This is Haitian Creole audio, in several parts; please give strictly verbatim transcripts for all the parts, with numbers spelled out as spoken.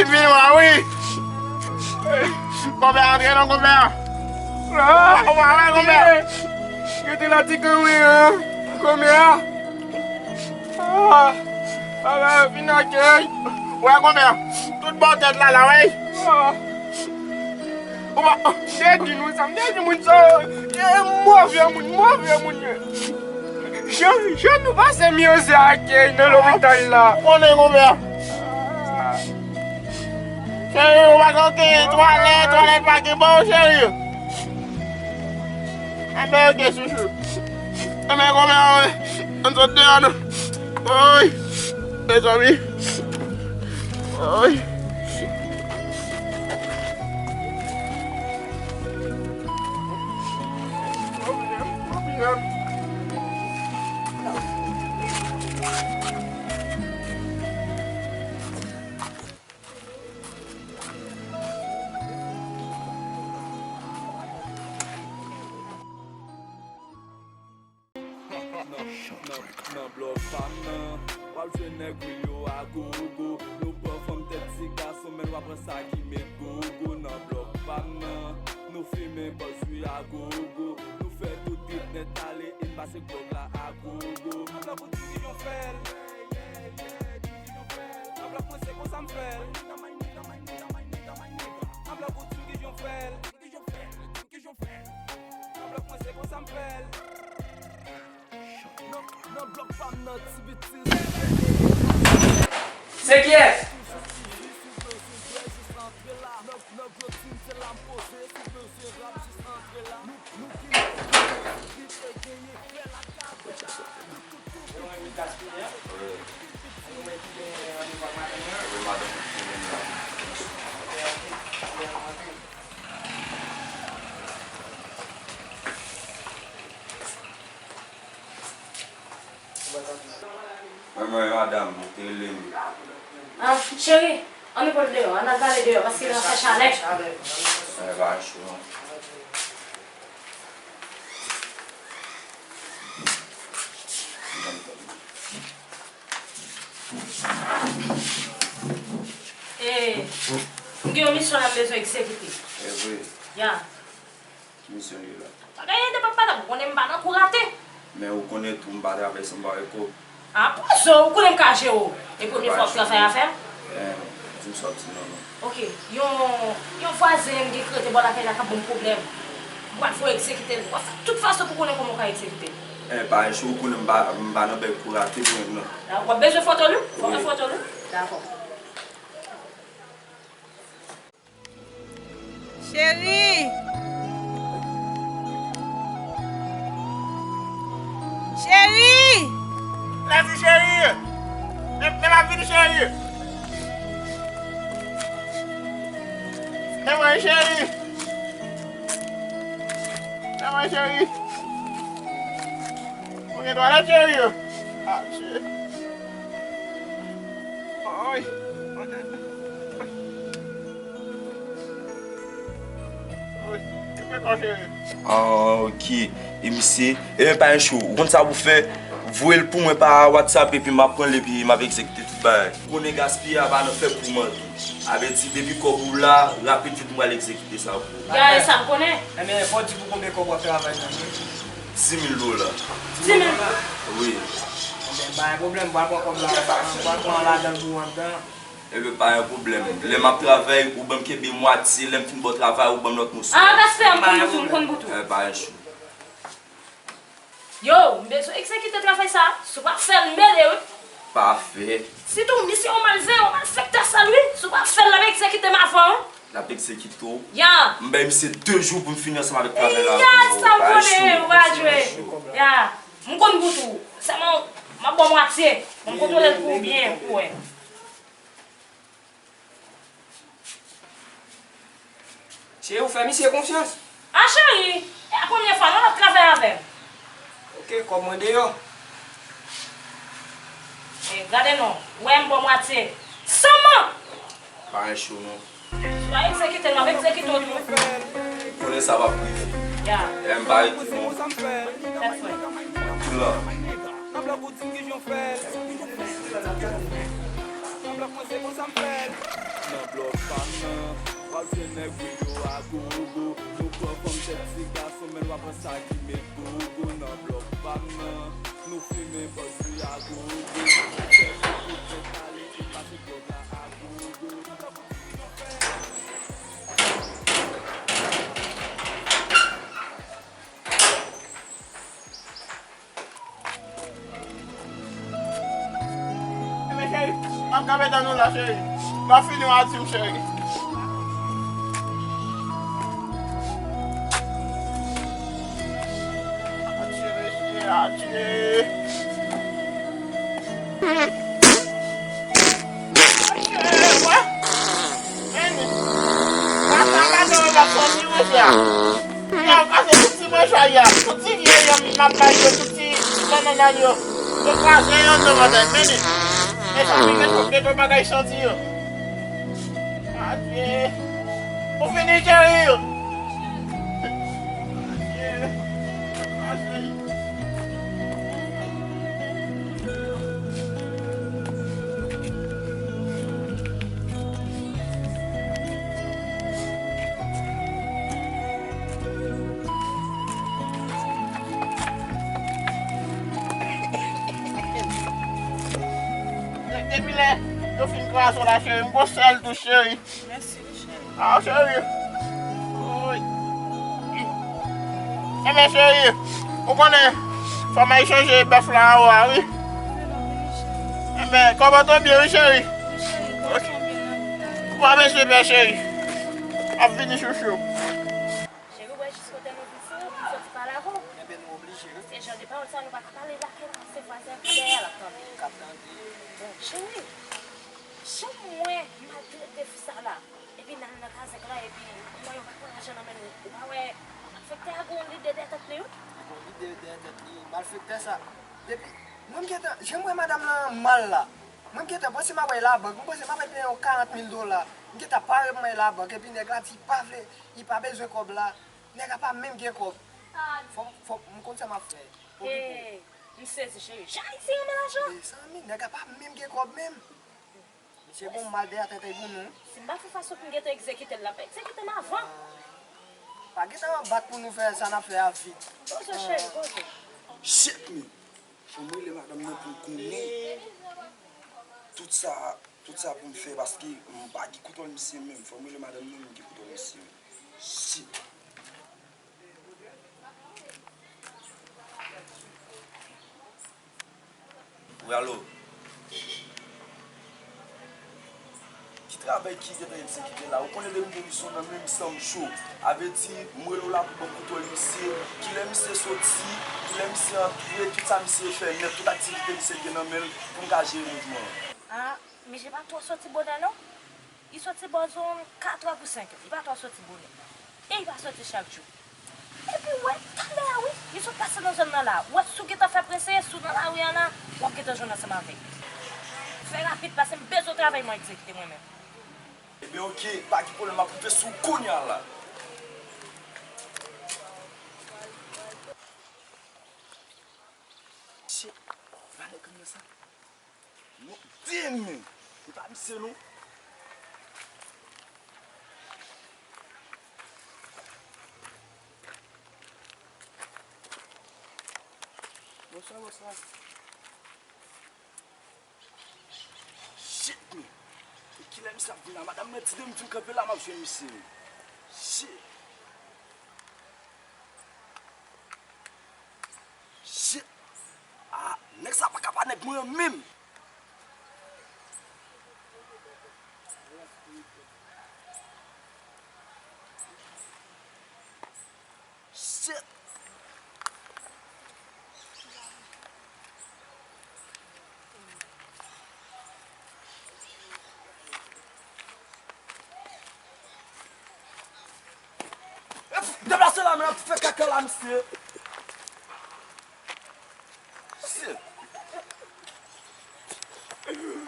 Vin la, wi. Konpè, antre non, konpè. Ou pa wè, konpè? Rete la, ti kanmen an. Konpè. Ah, ah, vin akèy. Wè, konpè. Tout bò tèt la, la, wè. Ah. Ou pa, m te di nou sa, m te di moun sa, e move moun, move moun ye. Jan, jan nou pase mize ak, eh, nan lopital la. Ou konnen konbyen. Cheri, ou pa ka oke twalèt, twalèt pa gen bò, cheri. Enben, oke, chouchou. Enben, konbyen, ann sot deyò, non. Oy, mezanmi. Oy. Nan, nan, nan blòk pa m nan, w ap jwenn nèg wi yo a gogo. Nou pran fanm tèt ti gason, men w ap pran sa ki met gogo nan blòk pa m nan. Nou fimen bòs wi a gogo. Nou fè tout trip nèt ale, e n pase blòk la a gogo. Nan blòk ou di ki jan w fè l. Nan blòk mwen se konsa m fè l. Nan blòk ou di ki jan w fè l. Nan blòk mwen se konsa m fè l. Nan, nan blòk pa m nan ti biti. Se kiyès? Mwen, mwen, madanm, ou te rele m. Ah, cheri, ann pran deyò, ann al pale deyò, paske nan fè chalè. Eh, pa cho non. Eh, m gen yon misyon la m bezwen egzekite. E vre? Ya. Ki misyon li ye la? Pa gen anyen de papa la, ou konnen m pa nan kou rate. Men ou konnen tou m pa travay san m pa wè kòb. A, poze w, ou konnen m ka jere w. E premye fwa w ap travay avè m? Eh, di m sa w ap di non, non. Oke, yon, yon vwazen m gen ki rete bò lakay la k ap ban m pwoblèm. M pral fè w egzekite l. W ap fè tout fason pou konnen kòman w ka egzekite l. Eh, pa enche, ou konnen m pa, m pa nan bèk pou rate mwen, non. W ap bezwen foto l wi? Fò w fè foto l wi? Dakò. Cheri! Cheri! Lève, cheri! Men, men m ap vini, cheri! Men mwen, cheri! Men mwen, cheri! Ou gen twalèt, cheri? Ah, cheri! Oy! Ah, ok. E misye, e men pa enche, ou konn sa pou fè, voye l pou mwen pa WhatsApp epi m ap pran l epi m ap egzekite tout bagay. Ou konnen gaspiye a pa nan fè pou manje. Sa vle di, depi kòb ou la, rapid vit m pral egzekite sa pou ou. Gade sa m konnen. Enben, fò w di pou konbyen kòb w ap travay nan men. Dis mil dola. Dis mil dola? Wi. Enben, pa gen pwoblèm, m pral pran kòb la, m pral pran ladan l pou w anndan. Ebyen, pa gen pwoblèm. Lè m ap travay, ou ban m kenbe mwatye, lè m fin ba w travay, ou ban m lòt moso. Ah, respè, m konn bout ou, m konn bout ou. Eh, pa enche. Yo, m bezwen egzekite travay sa. Si w pa fè l, m mele, wi. Pafè. Sitou, misye yon malveyan, yon malfektè sal, wi. Si w pa fè l, l ap egzekite m avan, wi. L ap egzekite w? Ya. M bay misye de jou pou m fini ansanm avèk travay la. Ya, sa m konnen, ou pa jwe. Ya. M konn bout ou. Sèlman, m ap ba w mwatye. Ban m kontwole l pou ou byen, pou w wè. Cheri, ou fè misye konfyans? A cheri, e a premye fwa non l ap travay avè m. Ok, kòb mwen deyò. E, gade non, ou wè m ba w mwatye. Sèlman! Pa enche w non. Si w pa egzekite l, m ap egzekite w tou. Konnen sa p ap rive. Ya. E m pa ret non. Fèt frè. Lan. Nan blòk ou di m kijan w fè l. Nan blòk mwen se konsa m fè l. Nan blòk pa m nan, w ap jwenn nèg wi yo a gogo. Nou pran fanm tèt ti gason, men w ap wè sa ki met gogo nan blòk pa m nan. Nou fimen bòs wi a gogo. Fè tout tèt ale, e pase blòk la a gogo. Ebyen, cheri, m ap kanpe tann ou la, cheri. M ap fini w a di m, cheri. Adye, mesye, adye. Adye, wè. Vini. Papa gade w ap sòti, mesye. Yo, pase tout ti manchwa yo, tout ti vye yo, m ap bay yo, tout ti, ti bannann yo. Yo kraze yo anndan batay, men, mezanmi, gen, gen yon bagay santi yo. Adye. Ou fini, cheri? Adye. Adye. Depi lè yo fin kraze w la, cheri, m gon sèl tou, cheri. Mèsi, cheri. Ah, cheri. Wi. Enben, cheri, ou konnen, fò m al chanje bèf la anwo a, wi. Enben, kòmandan byen, wi, cheri. Ou pa bezwen pè, cheri. M ap vini, chouchou. Cheri, ou wè jis kote nou vin fou, nou soti pale avè w. Enben, nou oblije, wi. Se jan de pawòl sa, nou pa ka pale lakay la, se vwazen ki dèyè l ap tande. K ap tande. Bon, cheri, jan m wè maltrete fi sa la, epi n al nan kazèk la, epi m wè yon pakèt lajan nan men l, ou pa wè malfektè a gon lide dèyè tèt li, wi? Li gon lide dèyè tèt li, malfektè sa. Depi, mwen m gentan, jan m wè madanm nan mal la, mwen m gentan panse m ap al labank, m panse m ap al peye yon karant mil dola, m gentan pare pou m al labank, epi nèg la di li pa vle, li pa bezwen kòb la, nèg la pa menm gen kòb. Ah. Fò, fò, m konn sa m ap fè. Okipe w. Hey, m sezi, cheri. Jan Ayisyen renmen lajan. Mezanmi, nèg la pa menm gen kòb menm. Misye gon mal dèyè tèt li pou nou. Si m pa fè fason pou m gentan egzekite l, l ap egzekite m avan. Pa gentan bat pou nou fè sa n ap fè a vit. Poze w, cheri, poze w. Shit, man. Fò m rele madanm nan pou l konnen tout sa, tout sa pou m fè, paske m pa gen kontwòl misye menm. Fò m rele madanm nan, m gen kontwòl misye menm. Shit. Wi, alo. Ki travay ki gentan egzekite la? Ou konnen depi m gen misyon nan men m, san m cho. A vle di, m rele w la pou ban m kontwòl misye, kilè misye soti, kilè misye antre, tout sa misye fè nèt, tout aktivite misye gen nan men l, pou m ka jere mouvman an. Ah, misye pa twò soti bonè non. Li soti bò zòn katrè pou senk è. Li pa twò soti bonè. E li pa soti chak jou. Epi w wè, talè a wi, li sot pase nan zòn nan la. W wè, si w gentan fè prese, si w nan lari a la, w ap gentan jwenn ansanm avè l. Fè rapid, paske m bezwen travay mwen egzekite mwen menm. Ebyen, oke, pa gen pwoblèm, m ap rive sou w kounye a la. Shit, pa nèg nan sa. Non, damn, men. Se pa misye, non. Bonswa, bonswa. Shit, men. E kilè misye ap vin la? Madanm nan di depi m fin kanpe la, m ap jwenn misye, men. Shit. Shit. Ah, nèg sa pa ka pa nèg mwen an menm. Shit. Deplase la, men ap fè kaka la, misye. Shit. Damn,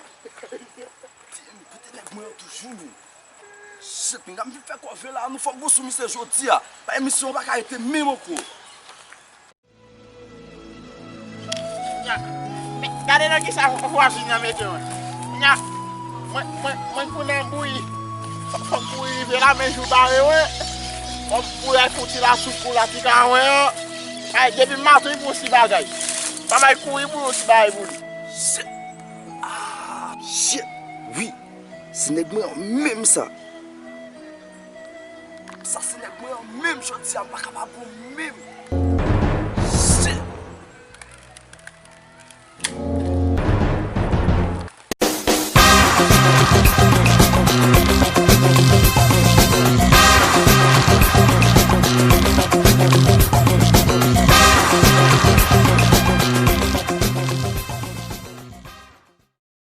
kote nèg mwen yo toujou, men. Shit, men, m vin fè kòve la, nou fòk bon sou misye jodi a. Pa emisyon an pa ka rete menm ankò. Nya. Men, gade nan kisa vwazin nan mete mwen. Nya. Mwen, mwen, mwen konnen bouyi. Fò, fò m kouri rive la, men jou bare, wi. Fò m kouri al fè yon ti lasoup pou la ti ka wè an. Ay, depi maten, pou yon ti bagay. Pa may kouri pou yon ti bagay pou li. Shit! Ah, shit! Wi, se nèg mwen an menm sa. Sa se nèg mwen an menm jodi a, m pa kapab pou menm.